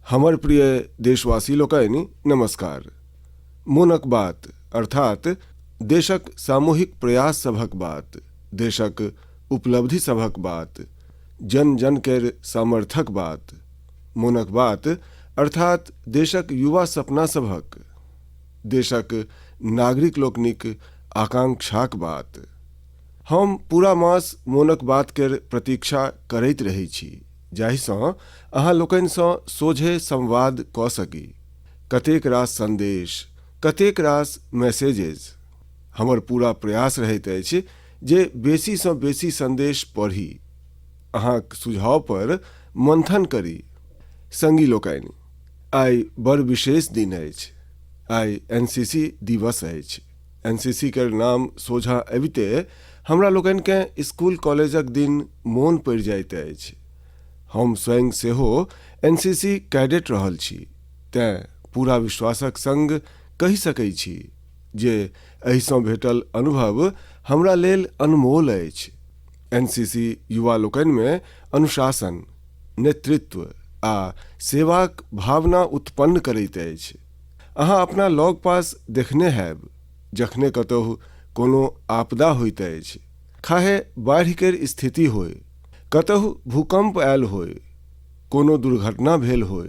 हमर प्रिय देशवासी लोकनि, नमस्कार। मोनक बात अर्थात देशक सामूहिक प्रयास सभक बात, देशक उपलब्धि सभक बात, जन जन केर सामर्थ्यक बात, मोनक बात अर्थात देशक युवा सपना सभक, देशक नागरिक लोकनिक आकांक्षाक बात। हम पूरा मास मोनक बात केर प्रतीक्षा करैत रहै छी, जाहिसँ अहाँ लोकनिसँ सोझे संवाद कऽ सकी। कतेक रास संदेश, कतेक रास मैसेजेज। हमर पूरा प्रयास रहैत अछि जे बेसीसँ बेसी संदेश पढ़ी, अहाँक सुझाव पर मंथन करी। संगी लोकनि, आइ बड़ विशेष दिन अछि। आइ एनसीसी दिवस अछि। एनसीसी केर नाम सोझाँ अबिते हमरा लोकनिकेँ स्कूल कॉलेजक दिन मोन पड़ि जाइत अछि। हम स्वयं सेहो एनसीसी कैडेट रहल छी, तेँ पूरा विश्वासक संग कहि सकैत छी जे एहिसँ भेटल अनुभव हमरा लेल अनमोल अछि। एनसीसी युवा लोकनिमे अनुशासन, नेतृत्व आ सेवाक भावना उत्पन्न करैत अछि। अहाँ अपना लगपास देखने हैब, जखने कतहु कोनो आपदा होइत अछि, खाहे बाढ़ि केर स्थिति होय, कतहु भूकम्प आयल होय, कोनो दुर्घटना भेल होय,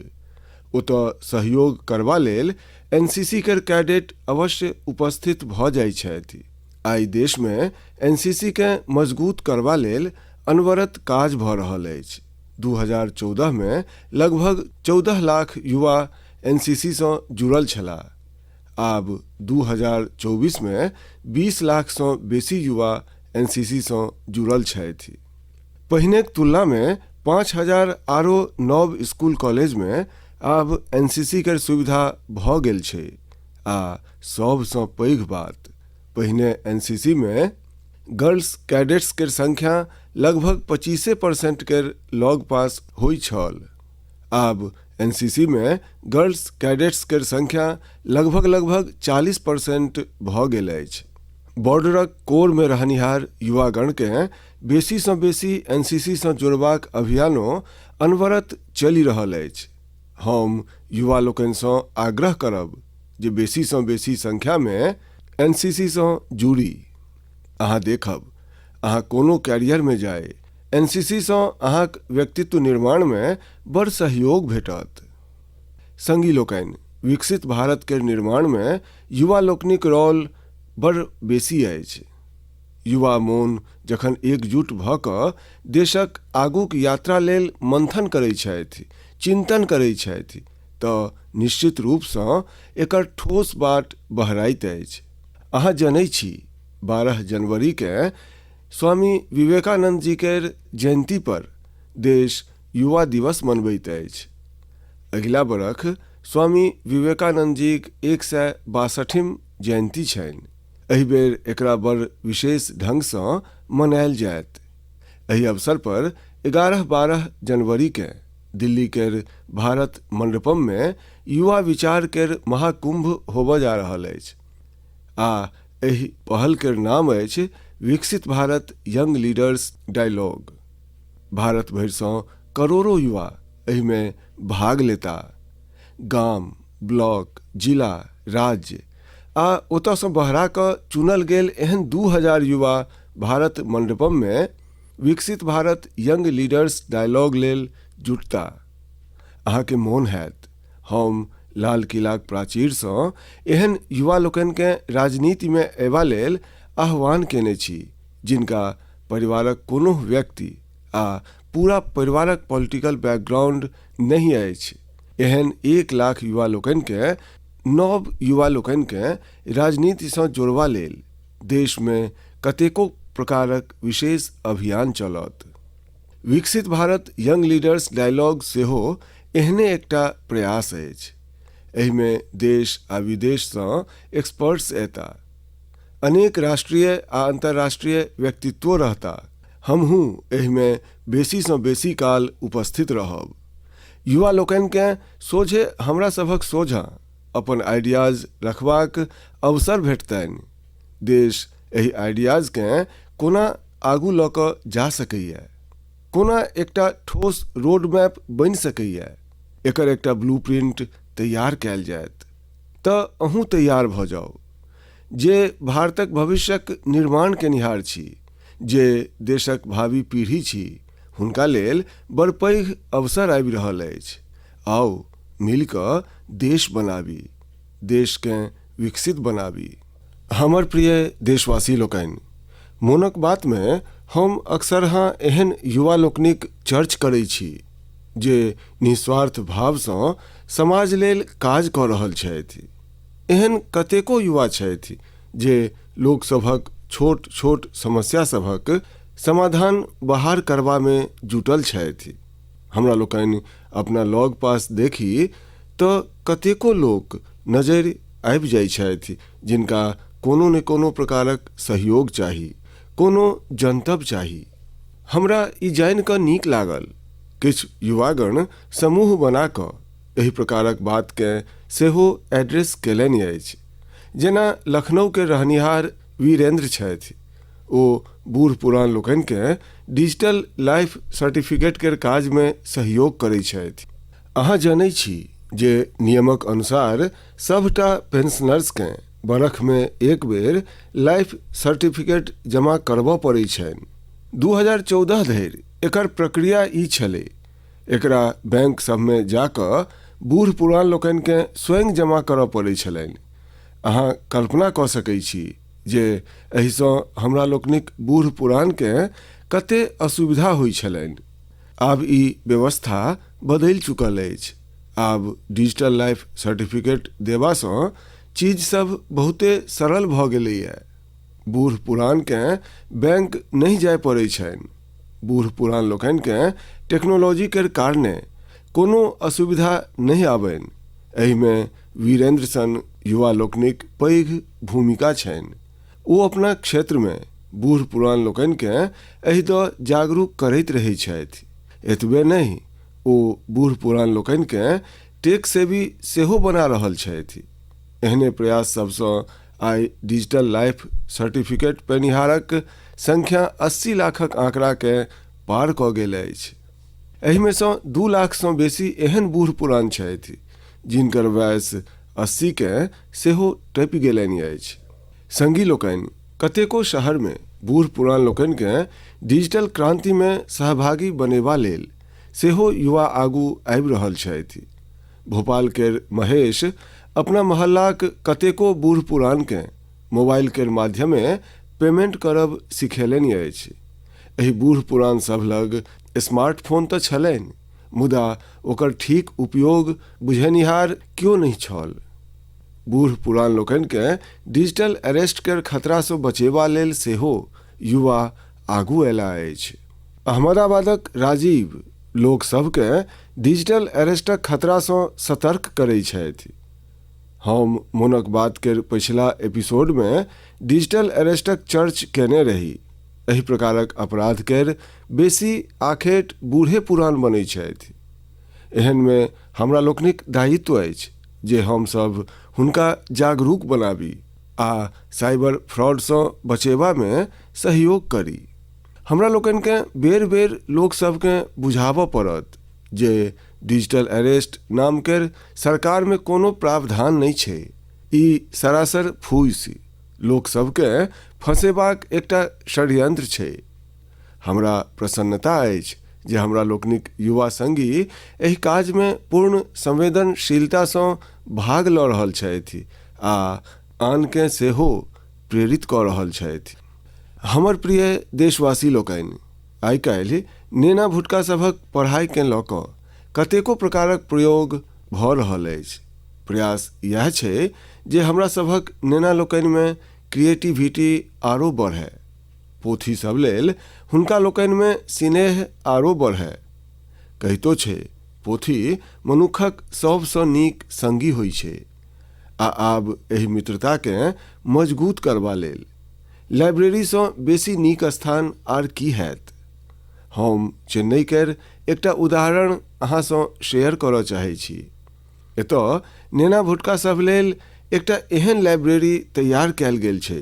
ओतय सहयोग करबा लेल एनसीसी केर कैडेट अवश्य उपस्थित भऽ जाइत छथि। आइ देशमे एनसीसीकेँ मजगूत करबा लेल अनवरत काज भऽ रहल अछि। 2014 मे लगभग 14 लाख युवा एनसीसीसँ जुड़ल छलाह। आब 2024 मे 20 लाखसँ बेसी युवा एनसीसीसँ जुड़ल छथि। पहिनेक तुलनामे 5000 आरो नव स्कूल कॉलेजमे आब एनसीसी केर सुविधा भऽ गेल छै आ सभसँ पैघ बात, पहिने एनसीसीमे गर्ल्स कैडेट्स केर संख्या लगभग पच्चीसे परसेंट केर लगपास होइ छल। आब एनसीसीमे गर्ल्स कैडेट्स केर संख्या लगभग 40% भऽ गेल अछि। बॉर्डरक कोरमे रहनिहार युवागणकेँ बेसीसँ बेसी एनसीसीसँ जोड़बाक अभियानो अनवरत चलि रहल अछि। हम युवा लोकनिसँ आग्रह करब जे बेसीसँ बेसी संख्यामे एनसीसीसँ जुड़ी। अहाँ देखब, अहाँ कोनो कैरियरमे जाइ, एनसीसीसँ अहाँक व्यक्तित्व निर्माणमे बड़ सहयोग भेटत। संगी लोकनि, विकसित भारत केर निर्माणमे युवा लोकनिक रोल बड़ बेसी अछि। युवा मोन जखन एकजुट भऽ कऽ देशक आगूक यात्रा लेल मंथन करै छथि, चिंतन करै छथि, तऽ निश्चित रूपसँ एकर ठोस बाट बहराइत अछि। अहाँ जनै छी, 12 जनवरीकेँ स्वामी विवेकानंद जी केर जयंती पर देश युवा दिवस मनबैत अछि। अगिला बरख स्वामी विवेकानंद जीक 162म जयंती छनि। एहि बेर एकरा बड़ विशेष ढंगसँ मनायल जायत। एहि अवसर पर 11-12 जनवरीकेँ दिल्ली केर भारत मंडपममे युवा विचार केर महाकुंभ होबय जा रहल अछि आ एहि पहल केर नाम अछि Viksit Bharat young leaders dialogue. Bharat भरिसँ करोड़ों युवा एहिमे भाग लेता। गाम, ब्लॉक, जिला, राज्य आ ओतयसँ बहरा कऽ चुनल गेल एहन 2000 युवा Bharat मंडपममे Viksit Bharat young leaders dialogue लेल जुटता। अहाँके मोन हैत, हम लाल किलाक प्राचीरसँ एहन युवा लोकनिकेँ राजनीतिमे अयबा लेल आह्वान केने छी जिनका परिवारक कोनो व्यक्ति आ पूरा परिवारक पॉलिटिकल बैकग्राउंड नहि अछि। एहन 1 लाख युवा लोकनिकेँ, नव युवा लोकनिकेँ राजनीतिसँ जोड़बा लेल देशमे कतेको प्रकारक विशेष अभियान चलत। Viksit Bharat young leaders dialogue सेहो एहने एकटा प्रयास अछि। एहिमे देश आ विदेशसँ एक्सपर्ट्स एता। अनेक राष्ट्रीय आ अंतर्राष्ट्रीय व्यक्तित्वो रहता। हमहूँ एहिमे बेसीसँ बेसी काल उपस्थित रहब। युवा लोकनिकेँ सोझे हमरा सभक सोझाँ अपन आइडियाज रखबाक अवसर भेटतनि। देश एहि आइडियाजकेँ कोना आगू लऽ कऽ जा सकैए, कोना एकटा ठोस रोड मैप बनि सकैए, एकर एकटा ब्लूप्रिंट तैयार कयल जायत। तऽ अहूँ तैयार भऽ जाउ। जे भारतक भविष्यक निर्माण केनिहार छी, जे देशक भावी पीढ़ी छी, हुनका लेल बड़ पैघ अवसर आबि रहल अछि। आउ मिलि कऽ देश बनाबी, देशकेँ विकसित बनाबी। हमर प्रिय देशवासी लोकनि, मोनक बातमे हम अक्सरहाँ एहन युवा लोकनिक चर्च करै छी जे निस्वार्थ भावसँ समाज लेल काज कऽ रहल छथि। एहन कतेको युवा छथि जे लोकसभक छोट छोट समस्या सभक समाधान बहार करबामे जुटल छथि। हमरा लोकनि अपना लग पास देखी तऽ कतेको लोक नजरि आबि जाइ छथि जिनका कोनो ने कोनो प्रकारक सहयोग चाही, कोनो जनतब चाही। हमरा ई जानि कऽ नीक लागल, किछु युवागण समूह बना कऽ एहि प्रकारक बातकेँ सेहो एड्रेस कयलनि अछि। जेना लखनऊके रहनिहार वीरेन्द्र छथि। ओ बूढ़ पुरान लोकनिकेँ डिजिटल लाइफ सर्टिफिकेट केर काजमे सहयोग करैत छथि। अहाँ जनैत छी जे नियमक अनुसार सभटा पेंशनर्सकेँ बरखमे एक बेर लाइफ सर्टिफिकेट जमा करबय पड़ैत छनि। 2014 धरि एकर प्रक्रिया ई छलै, एकरा बैंक सभमे जा कऽ बूढ़ पुरान लोकनिकेँ स्वयं जमा करय पड़ैत छलनि। अहाँ कल्पना कऽ सकैत छी जे एहिसँ हमरा लोकनिक बूढ़ पुरानकेँ कते असुविधा होइत छलनि। आब ई व्यवस्था बदलि चुकल अछि। आब डिजिटल लाइफ सर्टिफिकेट देबासँ चीज सभ बहुते सरल भऽ गेलैए। बूढ़ पुरानकेँ बैंक नहि जाय पड़ैत छनि। बूढ़ पुरान लोकनिकेँ टेक्नोलॉजी केर कारणे कोनो असुविधा नहि आबनि, एहिमे वीरेन्द्र सन युवा लोकनिक पैघ भूमिका छनि। ओ अपना क्षेत्रमे बूढ़ पुरान लोकनिकेँ एहि दऽ जागरूक करैत रहैत छथि। एतबे नहि, ओ बूढ़ पुरान लोकनिकेँ टेक सेवी सेहो बना रहल छथि। एहने प्रयास सभसँ आइ डिजिटल लाइफ सर्टिफिकेट पेनिहारक संख्या 80 लाखक आंकड़ाकेँ पार कऽ गेल अछि। एहिमे सँ 2 लाखसँ बेसी एहन बूढ़ पुरान छथि जिनकर वयस 80केँ सेहो टपि गेलनि अछि। संगी लोकनि, कतेको शहरमे बूढ़ पुरान लोकनिकेँ डिजिटल क्रांतिमे सहभागी बनेबा लेल सेहो युवा आगू आबि रहल छथि। भोपाल केर महेश अपना मोहल्लाक कतेको बूढ़ पुरानकेँ मोबाइल केर माध्यमे पेमेंट करब सिखेलनि अछि। एहि बूढ़ पुरान सभ लग स्मार्टफोन तऽ छलनि, मुदा ओकर ठीक उपयोग बुझेनिहार क्यो नहि छल। बूढ़ पुरान लोकनिकेँ डिजिटल अरेस्ट केर खतरासँ बचेबा लेल सेहो युवा आगू अयलाह अछि। अहमदाबादक राजीव लोक सभकेँ डिजिटल अरेस्टक खतरासँ सतर्क करैत छथि। हम मोनक बात केर पछिला एपिसोडमे डिजिटल अरेस्टक चर्च कयने रही। एहि प्रकारक अपराध केर बेसी आखेट बूढ़े पुरान बनैत छथि। एहनमे हमरा लोकनिक दायित्व अछि जे हम सभ हुनका जागरूक बनाबी आ साइबर फ्रॉडसँ बचेबामे सहयोग करी। हमरा लोकनिकेँ बेर बेर लोक सभकेँ बुझाबऽ पड़त जे डिजिटल अरेस्ट नाम केर सरकारमे कोनो प्रावधान नहि छै। ई सरासर फूसि, लोक सभकेँ फँसेबाक एकटा षड्यंत्र छै। हमरा प्रसन्नता अछि जे हमरा लोकनिक युवा संगी एहि काजमे पूर्ण संवेदनशीलतासँ भाग लऽ रहल छथि आ आनकेँ सेहो प्रेरित कऽ रहल छथि। हमर प्रिय देशवासी लोकनि, आइ काल्हि नेना भुटका सभक पढ़ाइकेँ लऽ कऽ कतेको प्रकारक प्रयोग भऽ रहल अछि। प्रयास इएह छै जे हमरा सभक नेना लोकनिमे क्रिएटिविटी आरो बढ़य, पोथी सभ लेल हुनका लोकनिमे सिनेह आरो बढ़य। कहितो छै, पोथी मनुक्खक सभसँ नीक संगी होइ छै आ आब एहि मित्रताकेँ मजगूत करबा लेल लाइब्रेरीसँ बेसी नीक स्थान आर की हैत? हम चेन्नई केर एकटा उदाहरण अहाँसँ शेयर करऽ चाहै छी। एतऽ नेना भुटका सभ लेल एकटा एहन लाइब्रेरी तैयार कयल गेल छै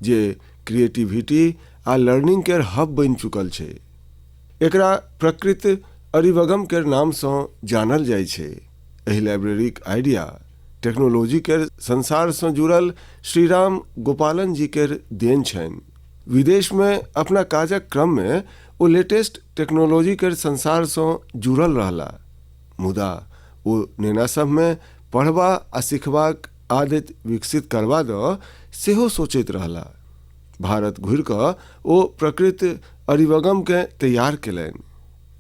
जे क्रिएटिविटी आ लर्निंग केर हब बनि चुकल छै। एकरा प्रकृत अरिवगम केर नामसँ जानल जाइ छै। एहि लाइब्रेरीक आइडिया टेक्नोलॉजी केर संसारसँ जुड़ल श्रीराम गोपालन जी केर देन छनि। विदेशमे अपना काजक क्रममे ओ लेटेस्ट टेक्नोलॉजी केर संसारसँ जुड़ल रहला, मुदा ओ नेना सभमे पढ़बा आ सिखबाक आदति विकसित करबा दऽ सेहो सोचैत रहला। भारत घुरि कऽ ओ प्रकृत अरिवगमकेँ तैयार केलनि।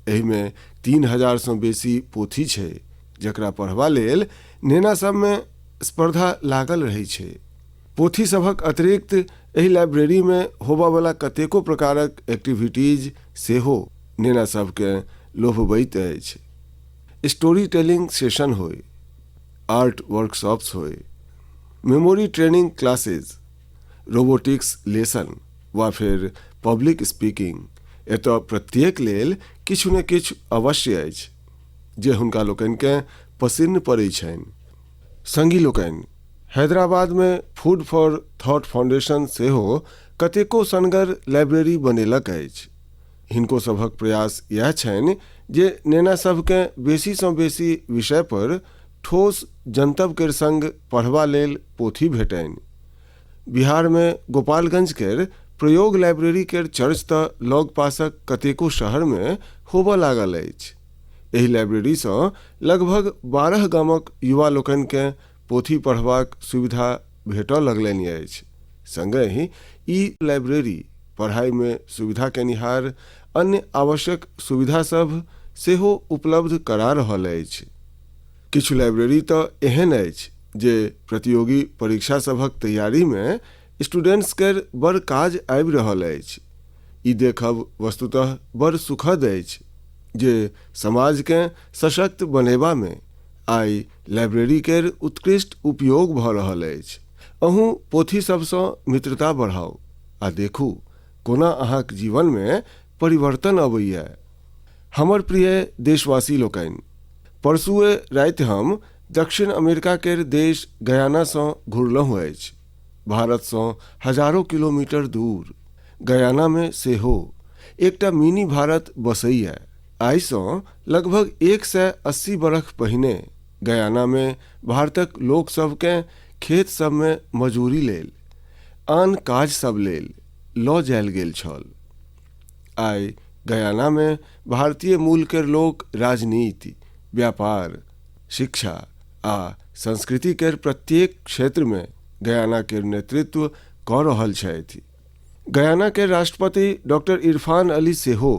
एहिमे 3000सँ बेसी पोथी छै, जकरा पढ़बा लेल नेना सभमे स्पर्धा लागल रहै छै। पोथी सभक अतिरिक्त एहि लाइब्रेरीमे होबऽवला कतेको प्रकारक एक्टिविटीज सेहो नेना सभकेँ लोभबैत अछि। स्टोरी टेलिंग सेशन होइ, आर्ट वर्कशॉप्स होइ, memory training classes, robotics lesson वा फेर पब्लिक स्पीकिंग, एतऽ प्रत्येक लेल किछु ने किछु अवश्य अछि जे हुनका लोकनिकेँ पसिन्न पड़ै छनि। संगी लोकनि, हैदराबादमे फूड फॉर थॉट फाउंडेशन सेहो कतेको सनगर लाइब्रेरी बनेलक अछि। हिनको सभक प्रयास इएह छनि जे नेना सभकेँ बेसीसँ बेसी विषय पर ठोस जनतब केर संग पढ़बा लेल पोथी भेटनि। बिहारमे गोपालगंज केर प्रयोग लाइब्रेरी केर चर्च तऽ लगपासक कतेको शहरमे होबऽ लागल अछि। एहि लाइब्रेरीसँ लगभग 12 गामक युवा लोकनिकेँ पोथी पढ़बाक सुविधा भेटऽ लगलनि अछि। संगहि ई लाइब्रेरी पढ़ाइमे सुविधा केनिहार अन्य आवश्यक सुविधा सभ सेहो उपलब्ध करा रहल अछि। किछु लाइब्रेरी तऽ एहन अछि जे प्रतियोगी परीक्षा सभक तैयारीमे स्टूडेंट्स केर बड़ काज आबि रहल अछि। ई देखब वस्तुतः बड़ सुखद अछि जे समाजकेँ सशक्त बनेबामे आइ लाइब्रेरी केर उत्कृष्ट उपयोग भऽ रहल अछि। अहूँ पोथी सभसँ मित्रता बढ़ाउ आ देखू कोना अहाँक जीवनमे परिवर्तन अबैए। हमर प्रिय देशवासी लोकनि, परसुए राति हम दक्षिण अमेरिका केर देश गयानासँ घुरलहुँ अछि। भारतसँ हजारो किलोमीटर दूर गयानामे सेहो एकटा मिनी भारत बसैए। आइसँ लगभग 180 बरख पहिने गयानामे भारतक लोक सभकेँ खेत सभमे मजूरी लेल, आन काज सभ लेल लऽ जायल गेल छल। आइ गयानामे भारतीय मूल केर लोक राजनीति, व्यापार, शिक्षा आ संस्कृति केर प्रत्येक क्षेत्रमे गयाना केर नेतृत्व कऽ रहल छथि। गयाना केर राष्ट्रपति डॉक्टर इरफान अली सेहो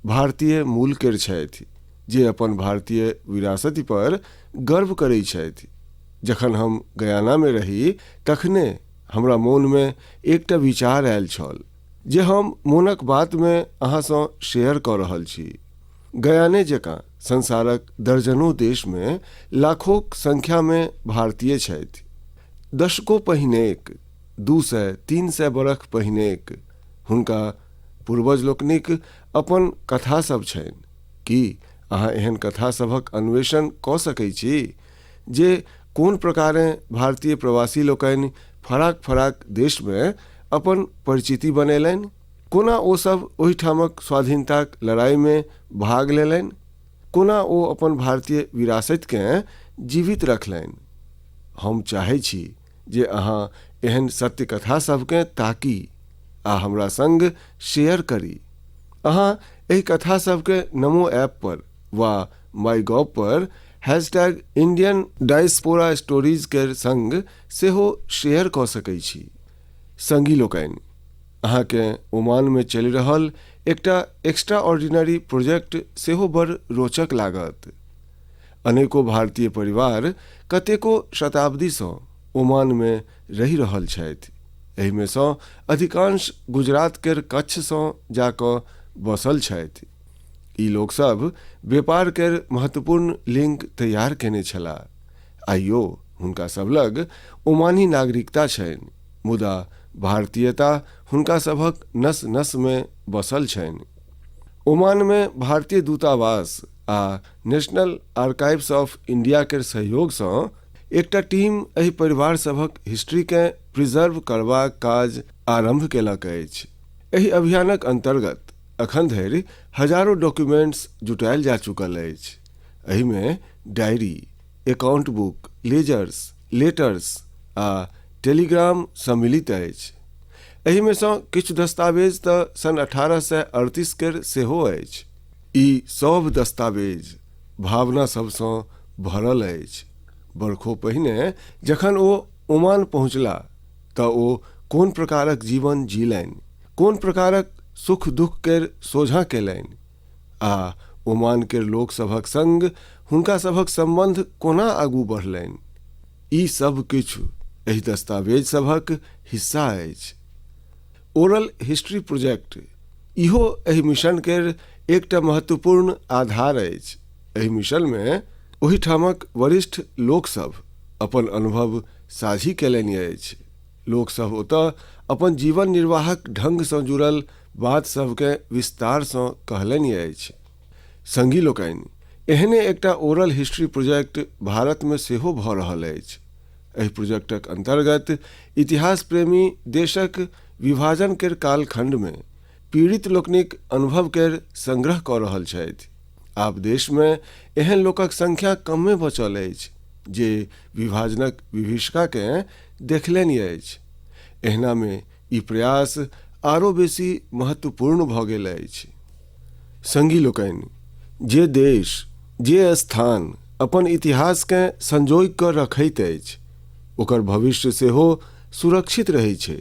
भारतीय मूल केर छथि, जे अपन भारतीय विरासति पर गर्व करै छथि। जखन हम गयानामे रही तखने हमरा मोनमे एकटा विचार आयल छल जे हम मोनक बातमे अहाँसँ शेयर कऽ रहल छी। गयाने जकाँ संसारक दर्जनो देशमे लाखोक संख्यामे भारतीय छथि। दशको पहिनेक, 200-300 बरख पहिनेक हुनका पूर्वज लोकनिक अपन कथा सभ छनि। की अहाँ एहन कथा सभक अन्वेषण कऽ सकै छी जे कोन प्रकारेँ भारतीय प्रवासी लोकनि फराक-फराक देशमे अपन परिचिति बनेलनि? कोना ओ सभ ओहिठामक स्वाधीनताक लड़ाइमे भाग लेलनि? कोना ओ अपन भारतीय विरासतिकेँ जीवित रखलनि? हम चाहै छी जे अहाँ एहन सत्य कथा सभकेँ ताकी आ हमरा संग शेयर करी। अहाँ एहि कथा सभकेँ नमो ऐप पर वा माई गॉव पर हैशटैग इंडियन डायस्पोरा स्टोरीज केर संग सेहो शेयर कऽ सकै छी। संगी लोकनि, अहाँकेँ ओमानमे चलि रहल एकटा एक्स्ट्रा ऑर्डिनरी प्रोजेक्ट सेहो बड़ रोचक लागत। अनेको भारतीय परिवार कतेको शताब्दीसँ ओमानमे रहि रहल छथि। एहिमे सँ अधिकांश गुजरात केर कच्छसँ जा कऽ बसल छथि। ई लोक सभ व्यापार केर महत्वपूर्ण लिंक तैयार केने छलाह। आइयो हुनका सभ लग ओमानी नागरिकता छनि, मुदा भारतीयता हुनका सभक नस-नसमे बसल छनि। ओमानमे भारतीय दूतावास आ नेशनल आर्काइव्स ऑफ इंडिया केर सहयोगसँ एकटा टीम एहि परिवार सभक हिस्ट्रीकेँ प्रिजर्व करबाक काज आरम्भ केलक अछि। एहि अभियानक अन्तर्गत अखन धरि हजारो डॉक्यूमेंट्स जुटायल जा चुकल अछि। एहिमे diary, account book, ledgers, letters आ टेलीग्राम सम्मिलित अछि। एहिमे सँ किछु दस्तावेज तऽ सन 1838 केर सेहो अछि। ई सभ दस्तावेज भावना सभसँ भरल अछि। बरखो पहिने जखन ओ ओमान पहुँचला तऽ ओ कोन प्रकारक जीवन जीलनि, कोन प्रकारक सुख दुख केर सोझाँ केलनि आ ओमान केर लोक सभक संग हुनका सभक सम्बन्ध कोना आगू बढ़लनि, ई सब किछु एहि दस्तावेज सभक हिस्सा अछि। ओरल हिस्ट्री प्रोजेक्ट इहो एहि मिशन केर एकटा महत्वपूर्ण आधार अछि। एहि मिशन मे ओहिठामक वरिष्ठ लोकसभ अपन अनुभव साझी केलनि अछि। लोकसभ ओतय अपन जीवन निर्वाहक ढंग सँ जुड़ल बात सभकेँ विस्तार सँ कहलनि अछि। संगी लोकनि, एहने एकटा ओरल हिस्ट्री प्रोजेक्ट भारत मे सेहो भऽ रहल अछि। एहि प्रोजेक्टक अंतर्गत इतिहास प्रेमी देशक विभाजन केर कालखंड मे पीड़ित लोकनिक अनुभव केर संग्रह कऽ रहल छथि। आब देश मे एहन लोकक संख्या कमे बचल अछि जे विभाजनक विभीषिका केँ देखलनि अछि। एहना मे ई प्रयास आरो बेसी महत्वपूर्ण भऽ गेल अछि। संगी लोकनि, जे देश, जे स्थान अपन इतिहास केँ संजोगि कऽ रखैत अछि, ओकर भविष्य सेहो सुरक्षित रहै छै।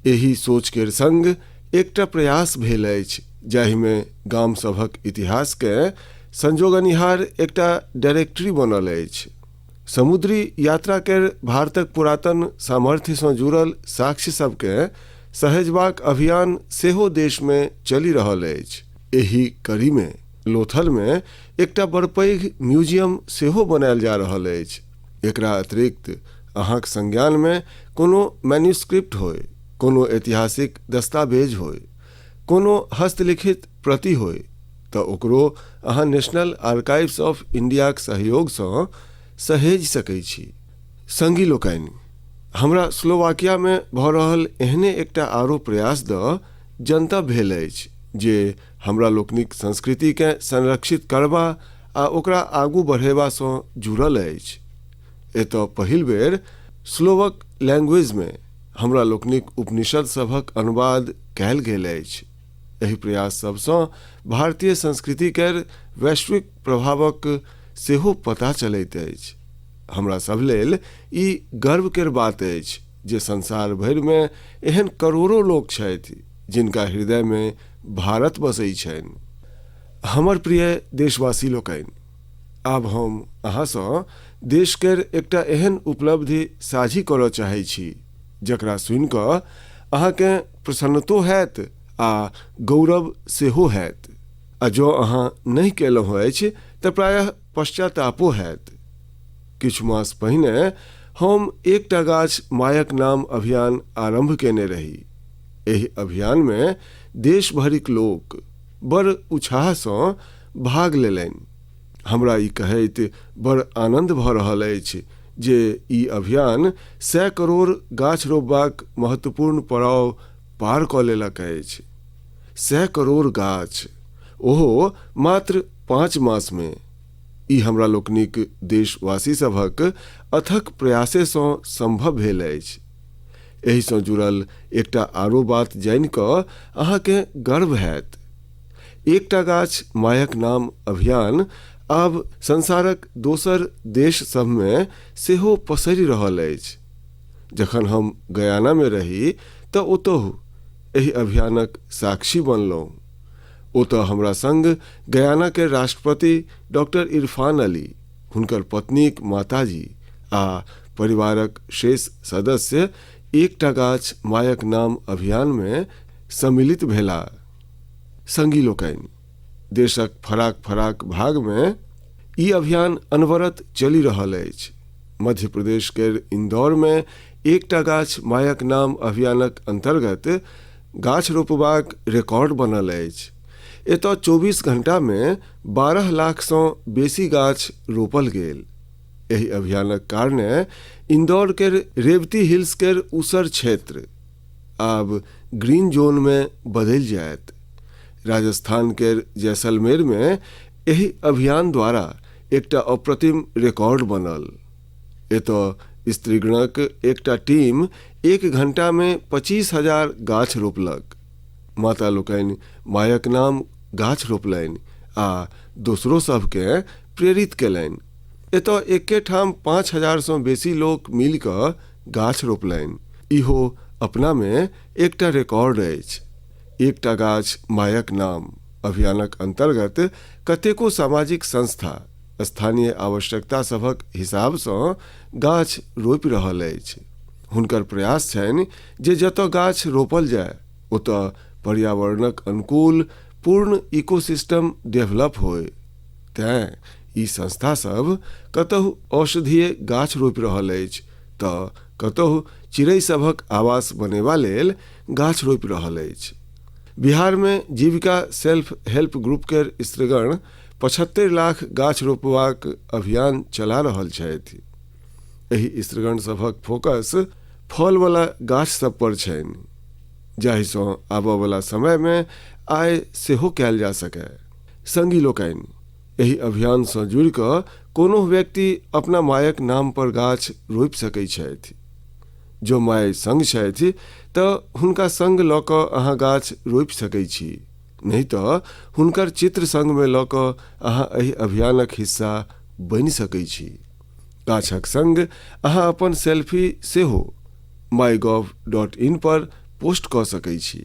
एहि सोच केर संग एकटा प्रयास भेल अछि जाहिमे गाम सभक इतिहास केँ संजोगनिहार एकटा डायरेक्टरी बनल अछि। समुद्री यात्रा केर भारतक पुरातन सामर्थ्य सँ जुड़ल साक्ष्य सभकेँ सहेजबाक अभियान सेहो देश मे चलि रहल अछि। एहि कड़ी मे लोथल मे एकटा बड़ पैघ म्यूजियम सेहो बनायल जा रहल अछि। एकरा अतिरिक्त अहाँक संज्ञान मे कोनो मैन्यूस्क्रिप्ट होय, कोनो ऐतिहासिक दस्तावेज होय, कोनो हस्तलिखित प्रति होय तऽ ओकरो अहाँ नेशनल आर्काइव्स ऑफ इंडियाक सहयोग सँ सहेजि सकैत छी। संगी लोकनि, हमरा स्लोवाकिया मे भऽ रहल एहने एकटा आरो प्रयास दऽ जनतब भेल अछि जे हमरा लोकनिक संस्कृति केँ संरक्षित करबा आ ओकरा आगू बढ़ेबा सँ जुड़ल अछि। एतय पहिल बेर स्लोवक लैंग्वेज मे हमरा लोकनिक उपनिषद सभक अनुवाद कयल गेल अछि। एहि प्रयास सभसँ भारतीय संस्कृति केर वैश्विक प्रभावक सेहो पता चलैत अछि। हमरा सभ लेल ई गर्व केर बात अछि जे संसार भरिमे एहन करोड़ो लोक छथि जिनका हृदयमे भारत बसै छनि। हमर प्रिय देशवासी लोकनि, आब हम अहाँसँ देश केर एकटा एहन उपलब्धि साझी करय चाहैत छी जकरा सुनि कऽ अहाँकेँ प्रसन्नतो हैत आ गौरव सेहो हैत। आ जँ अहाँ नहि कयलहुँ अछि तऽ प्रायः पश्चातापो हैत। किछु मास पहिने हम एकटा गाछ मायक नाम अभियान आरम्भ कयने रही। एहि अभियानमे देश भरिक लोक बड़ उत्साहसँ भाग लेलनि। हमरा ई कहैत बड़ आनन्द भऽ रहल अछि जे ई अभियान 100 करोड़ गाछ रोपबाक महत्वपूर्ण पड़ाव पार कऽ लेलक अछि। 100 करोड़ गाछ, ओहो मात्र 5 मासमे। ई हमरा लोकनिक देशवासी सभक अथक प्रयासेसँ सम्भव भेल अछि। एहिसँ जुड़ल एकटा आरो बात जानि कऽ अहाँकेँ गर्व हैत। एकटा गाछ मायक नाम अभियान आब संसारक दोसर देश सभमे सेहो पसरि रहल अछि। जखन हम गयानामे रही तऽ ओतहु एहि अभियानक साक्षी बनलहुँ। ओतऽ हमरा संग गयाना के राष्ट्रपति डॉक्टर इरफान अली, हुनकर पत्नीक माताजी आ परिवारक शेष सदस्य एकटा गाछ मायक नाम अभियानमे सम्मिलित भेलाह। संगी लोकनि, देशक फराक-फराक भागमे ई अभियान अनवरत चलि रहल अछि। मध्य प्रदेश केर इंदौरमे एकटा गाछ मायक नाम अभियानक अंतर्गत गाछ रोपबाक रिकॉर्ड बनल अछि। एतय 24 घंटामे 12 लाखसँ बेसी गाछ रोपल गेल। एहि अभियानक कारणे इंदौर केर रेवती हिल्स केर ऊसर क्षेत्र आब ग्रीन जोनमे बदलि जायत। राजस्थान केर जैसलमेरमे एहि अभियान द्वारा एकटा अप्रतिम रिकॉर्ड बनल। एतय स्त्रीगणक एकटा टीम एक घंटा मे 25,000 गाछ रोपलक। माता लोकनि मायक नाम गाछ रोपलनि आ दोसरो सभकेँ प्रेरित कयलनि। एतय एके ठाम 5,000 सँ बेसी लोक मिलि कऽ गाछ रोपलनि। इहो अपना मे एकटा रिकॉर्ड अछि। एकटा गाछ मायक नाम अभियानक अंतर्गत कतेको सामाजिक संस्था स्थानीय आवश्यकता सभक हिसाब सँ गाछ रोपि रहल अछि। हुनकर प्रयास छनि जे जतय गाछ रोपल जाय ओतय पर्यावरणक अनुकूल पूर्ण इकोसिस्टम डेवलप होय। तेँ ई संस्था सभ कतहु औषधीय गाछ रोपि रहल अछि तऽ कतहु चिड़ै सभक आवास बनेबा लेल गाछ रोपि रहल अछि। बिहार मे जीविका सेल्फ हेल्प ग्रुप केर स्त्रीगण 75 लाख गाछ रोपबाक अभियान चला रहल छथि। एहि स्त्रीगण सभक फोकस फल वला गाछ सभ पर छनि, जाहि सँ आबय वला समय मे आय सेहो कयल जा सकय। संगी लोकनि, एहि अभियान सँ जुड़ि कऽ कोनो व्यक्ति अपना मायक नाम पर गाछ रोपि सकैत छथि। जँ माय संग छथि तऽ हुनका संग लऽ कऽ अहाँ गाछ रोपि सकैत छी, नहि तऽ हुनकर चित्र संग मे लऽ कऽ अहाँ एहि अभियानक हिस्सा बनि सकैत छी। गाछक संग अहाँ अपन सेल्फी सेहो mygov.in पर पोस्ट कऽ सकैत छी।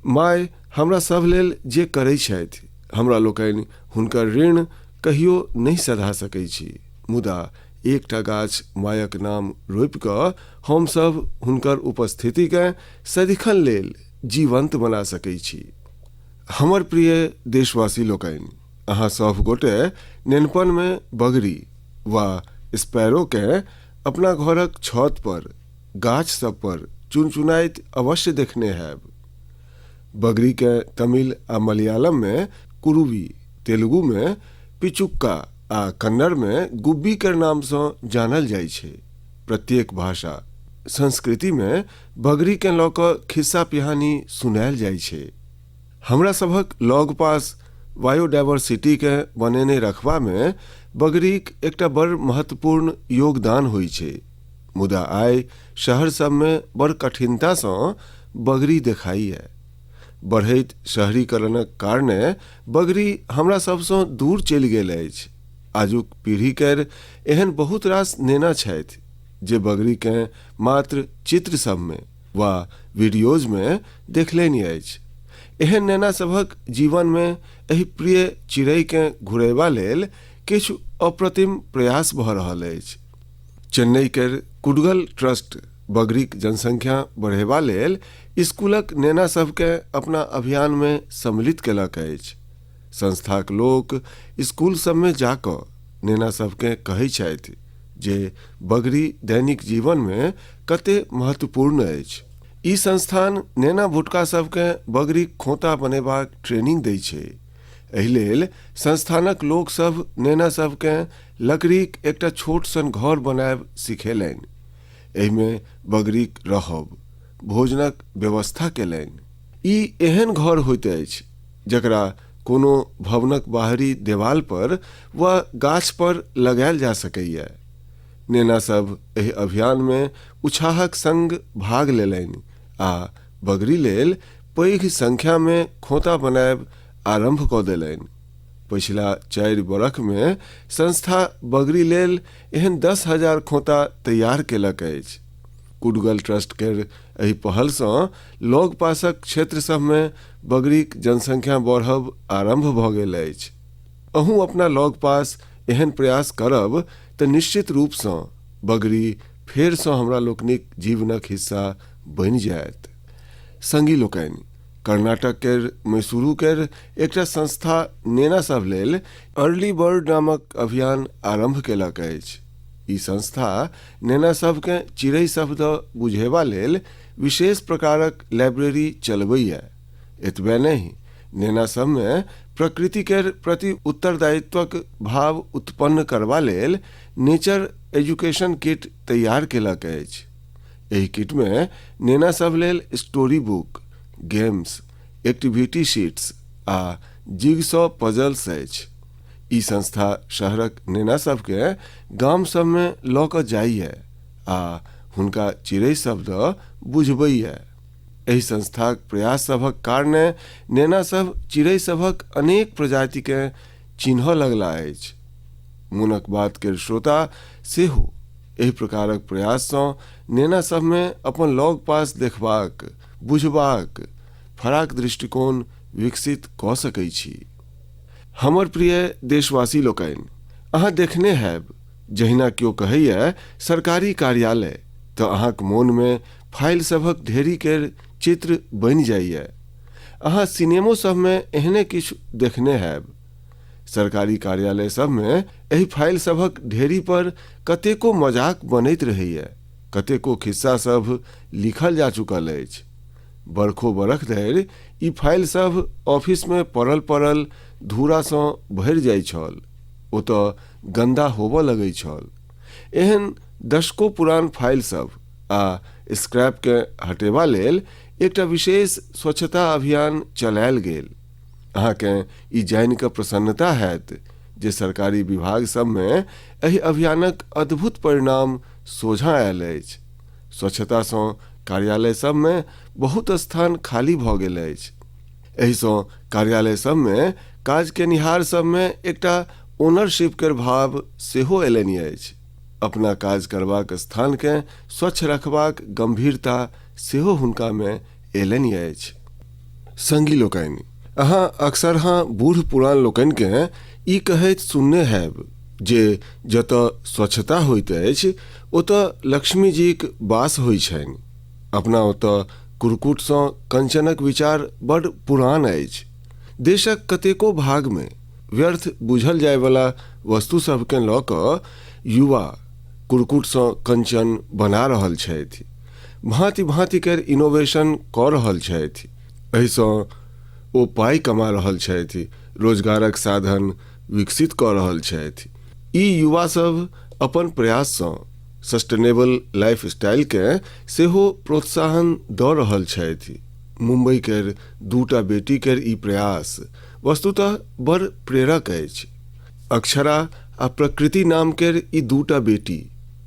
माय हमरा सभ लेल जे करैत छथि, हमरा लोकनि हुनकर ऋण कहियो नहि सधा सकैत छी, मुदा एकटा गाछ मायक नाम रोपि कऽ हम सभ हुनकर उपस्थितिकेँ सदिखन लेल जीवंत बना सकैत छी। हमर प्रिय देशवासी लोकनि, अहाँ सभ गोटे नेनपन मे बगरी वा स्पैरो केँ अपना घरक छत पर, गाछ सभ पर चुनचुनाइत अवश्य देखने हैब। बगरी केँ तमिल आ मलयालम मे कुरुवी, तेलुगु मे पिचुक्का आ कन्नड़ मे गुब्बी केर नाम सँ जानल जाइ छै। प्रत्येक भाषा, संस्कृति मे बगरी केँ लऽ कऽ खिस्सा पिहानी सुनायल जाइ छै। हमरा सभक लग पास बायोडायवर्सिटी केँ बनेने रखबा मे बगरीक एकटा बड़ महत्वपूर्ण योगदान होइ छै। मुदा आइ शहर सभ मे बड़ कठिनता सँ बगरी देखाइए। बढ़ैत शहरीकरणक कारणे बगरी हमरा सभ सँ दूर चलि गेल अछि। आजुक पीढ़ी केर एहन बहुत रास नेना छथि जे बगरी केँ मात्र चित्र सभ मे वा वीडियोज मे देखलनि अछि। एहन नेना सभक जीवन मे एहि प्रिय चिड़ै केँ घुरयबा लेल किछु अप्रतिम प्रयास भऽ रहल अछि। चेन्नई केर कुडगल ट्रस्ट बगरीक जनसंख्या बढ़ेबा लेल स्कूलक नेना सभकेँ अपना अभियान मे सम्मिलित केलक अछि। संस्थाक लोक स्कूल सभमे जा कऽ नेना सभकेँ कहै छथि जे बगरी दैनिक जीवन मे कते महत्वपूर्ण अछि। ई संस्थान नेना भुटका सभकेँ बगरीक खोंता बनेबाक ट्रेनिंग दै छै। एहि लेल संस्थानक लोक सभ नेना सभकेँ लकड़ीक एकटा छोट सन घर बनायब सिखेलनि। एहिमे बगरीक रहब, भोजनक व्यवस्था केलनि। ई एहन घर होइत अछि जकरा कोनो भवनक बाहरी देवाल पर वा गाछ पर लगायल जा सकैए। नेना सभ एहि अभियान मे उत्साहक संग भाग लेलनि आ बगरी लेल पैघ संख्या मे खोंता बनायब आरंभ कऽ देलनि। पछिला 4 बरख मे संस्था बगरी लेल एहन 10,000 खोंता तैयार केलक अछि। कुडगल ट्रस्ट केर एहि पहल सँ लग पासक क्षेत्र सभ मे बगरीक जनसंख्या बढ़ब आरंभ भऽ गेल अछि। अहूँ अपना लग पास एहन प्रयास करब तऽ निश्चित रूप सँ बगरी फेर सँ हमरा लोकनिक जीवनक हिस्सा बनि जायत। संगी लोकनि, कर्नाटक केर मैसूरू केर एकटा संस्था नेना सभ लेल अर्ली बर्ड नामक अभियान आरंभ केलक अछि। ई संस्था नेना सभकेँ चिड़ै सभ दऽ बुझेबा लेल विशेष प्रकारक लाइब्रेरी चलबैए। एतबे नहि, नेना सभमे प्रकृति केर प्रति उत्तरदायित्वक भाव उत्पन्न करबा लेल नेचर एजुकेशन किट तैयार केलक अछि। एहि किटमे नेना सभ लेल story book, games, activity sheets आ जिगसॉ पजल्स अछि। ई संस्था शहरक नेना सभकेँ गाम सभमे लऽ कऽ जाइए आ हुनका चिड़ै सभ दऽ बुझबैए। एहि संस्थाक प्रयास सभक कारणे नेना सभ चिड़ै सभक अनेक प्रजातिकेँ चिन्हऽ लगला अछि। मोनक बात केर श्रोता सेहो एहि प्रकारक प्रयाससँ नेना सभमे अपन लग पास देखबाक, बुझबाक फराक दृष्टिकोण विकसित कऽ सकै छी। हमर प्रिय देशवासी लोकनि, अहाँ देखने हैब, जहिना केओ कहैए सरकारी कार्यालय तऽ अहाँक मोनमे फाइल सभक ढेरी केर चित्र बनि जाइए। अहाँ सिनेमो सभमे एहने किछु देखने हैब। सरकारी कार्यालय सभमे एहि फाइल सभक ढेरी पर कतेको मजाक बनैत रहैए, कतेको खिस्सा सभ लिखल जा चुकल अछि। बरखो बरख धरि ई फाइल सभ ऑफिसमे पड़ल पड़ल धूरासँ भरि जाइ छल, ओतऽ गन्दा होबऽ लगै छल। एहन दशको पुरान फाइल सभ आ स्क्रैपकेँ हटेबा लेल एकटा विशेष स्वच्छता अभियान चलायल गेल। अहाँकेँ ई जानि कऽ प्रसन्नता हैत जे सरकारी विभाग सभमे एहि अभियानक अद्भुत परिणाम सोझाँ आयल अछि। स्वच्छतासँ कार्यालय सभमे बहुत स्थान खाली भऽ गेल अछि। एहिसँ कार्यालय सभमे काज केनिहार सभमे एकटा ओनरशिप केर भाव सेहो अयलनि अछि। अपना काज करबाक स्थानकेँ स्वच्छ रखबाक गम्भीरता सेहो हुनकामे अयलनि अछि। संगी लोकनि, अहाँ अक्सरहाँ बूढ़ पुरान लोकनिकेँ ई कहैत सुनने हैब जे जतऽ स्वच्छता होइत अछि ओतऽ लक्ष्मीजीक वास होइ छनि। अपना ओतऽ कुरकुटसँ कंचनक विचार बड्ड पुरान अछि। देशक कतेको भागमे व्यर्थ बुझल जायवला वस्तु सभकेँ लऽ कऽ युवा कुरकुटसँ कंचन बना रहल छथि। भाँति भाँति केर इनोवेशन कऽ रहल छथि। एहिसँ ओ पाइ कमा रहल छथि, रोजगारक साधन विकसित कऽ रहल छथि। ई युवा सभ अपन प्रयाससँ सस्टेनेबल लाइफ स्टाइलकेँ सेहो प्रोत्साहन दऽ रहल छथि। मुंबई केर दूटा बेटी केर ई प्रयास वस्तुतः बड़ प्रेरक अछि। अक्षरा आ प्रकृति नाम केर ई दूटा बेटी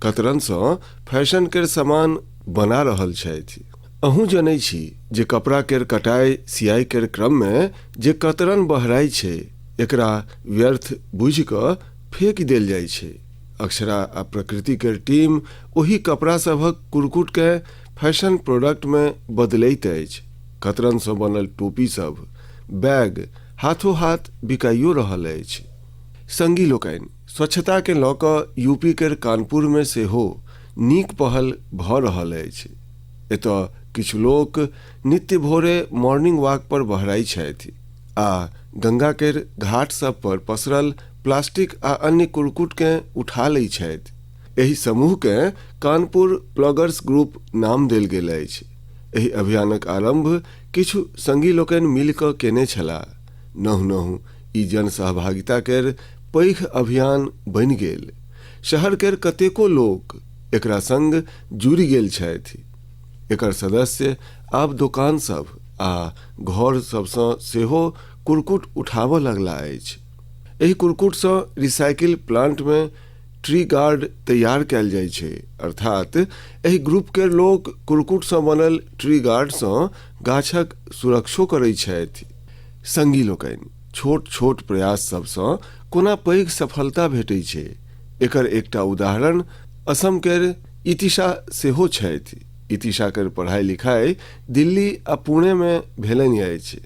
कतरनसँ फैशन केर सामान बना रहल छथि। अहूँ जनै छी जे कपड़ा केर कटाइ सियाइ केर क्रममे जे कतरन बहराइ छै, एकरा व्यर्थ बुझि कऽ फेकि देल जाइ छै। अक्षरा आ प्रकृति केर टीम ओहि कपड़ा सभक कुरकुटकेँ फैशन प्रोडक्टमे बदलैत अछि। कतरनसँ बनल टोपी सभ, बैग हाथो-हाथ बिकाइयो रहल अछि। संगी लोकनि, स्वच्छताकेँ लऽ कऽ यूपी केर कानपुरमे सेहो नीक पहल भऽ रहल अछि। एतय किछु लोक नित्य भोरे मॉर्निंग वॉक पर बहराइ छथि आ गंगा केर घाट सभ पर पसरल प्लास्टिक आ अन्य कुरकुटकेँ उठा लै छथि। एहि समूहकेँ कानपुर प्लॉगर्स ग्रुप नाम देल गेल अछि। एहि अभियानक आरम्भ किछु संगी लोकनि मिलि कऽ केने छलाह। नहुँ-नहुँ ई जनसहभागिता केर पैघ अभियान बनि गेल। शहर केर कतेको लोक एकरा संग जुड़ि गेल छथि। एकर सदस्य आब दोकान सभ आ घर सभसँ सेहो कुरकुट उठाबऽ लगला अछि। एहि कुरकुटसँ रिसाइकिल प्लांटमे ट्री गार्ड तैयार कयल जाइ छै, अर्थात एहि ग्रुप केर लोक कुरकुटसँ बनल ट्री गार्डसँ गाछक सुरक्षो करै छथि। संगी लोकनि, छोट-छोट प्रयास सभसँ कोना पैघ सफलता भेटै छै, एकर एकटा उदाहरण असम केर इतिशा सेहो छथि। इतिशा केर पढ़ाइ-लिखाइ दिल्ली आ पुणेमे भेलनि अछि।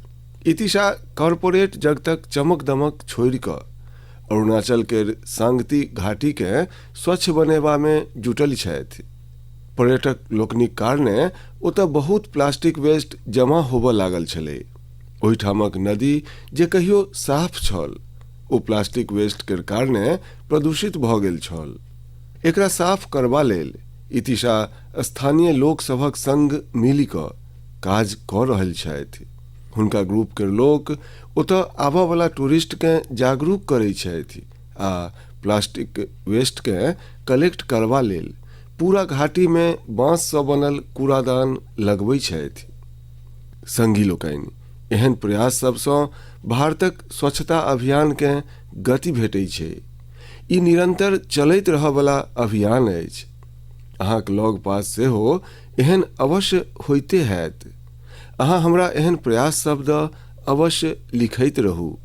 इतिशा कॉरपोरेट जगतक चमक-दमक छोड़ि कऽ अरुणाचल केर सांगती घाटीकेँ स्वच्छ बनेबामे जुटलि छथि। पर्यटक लोकनिक कारणे ओतय बहुत प्लास्टिक वेस्ट जमा होबय लागल छलै। ओहिठामक नदी जे कहियो साफ छल, ओ प्लास्टिक वेस्ट केर कारणे प्रदूषित भऽ गेल छल। एकरा साफ करबा लेल इतिशा स्थानीय लोक सभक संग मिलि कऽ काज कऽ रहल छथि। हुनका ग्रुप केर लोक ओतय आबयवला टूरिस्टकेँ जागरूक करैत छथि आ प्लास्टिक वेस्टकेँ कलेक्ट करबा लेल पूरा घाटीमे बाँससँ बनल कूड़ादान लगबैत छथि। संगी लोकनि, एहन प्रयास सभसँ भारतक स्वच्छता अभियानकेँ गति भेटै छै। ई निरंतर चलैत रहयवला अभियान अछि। अहाँक लग पास सेहो एहन अवश्य होइते हैत। अहाँ हमरा एहन प्रयास सब दऽ अवश्य लिखैत रहू।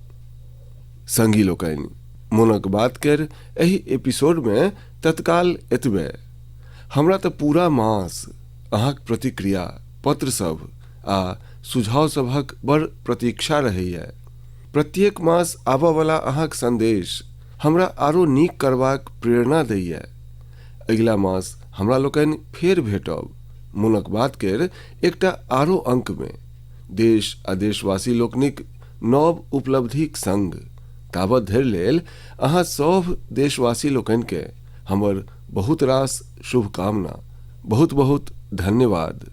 संगी लोकनि, मोनक बात केर एहि एपिसोडमे तत्काल एतबे। हमरा तऽ पूरा मास अहाँक प्रतिक्रिया, पत्र सभ आ सुझाव सभक बड़ प्रतीक्षा रहैए। प्रत्येक मास आबऽवला अहाँक संदेश हमरा आरो नीक करबाक प्रेरणा दैए। अगिला मास हमरा लोकनि फेर भेटब मोनक बात केर एकटा आरो अंकमे, देश आ देशवासी लोकनिक नव उपलब्धिक संग। ताबत धरि लेल अहाँ सभ देशवासी लोकनिकेँ हमर बहुत रास शुभकामना। बहुत बहुत धन्यवाद।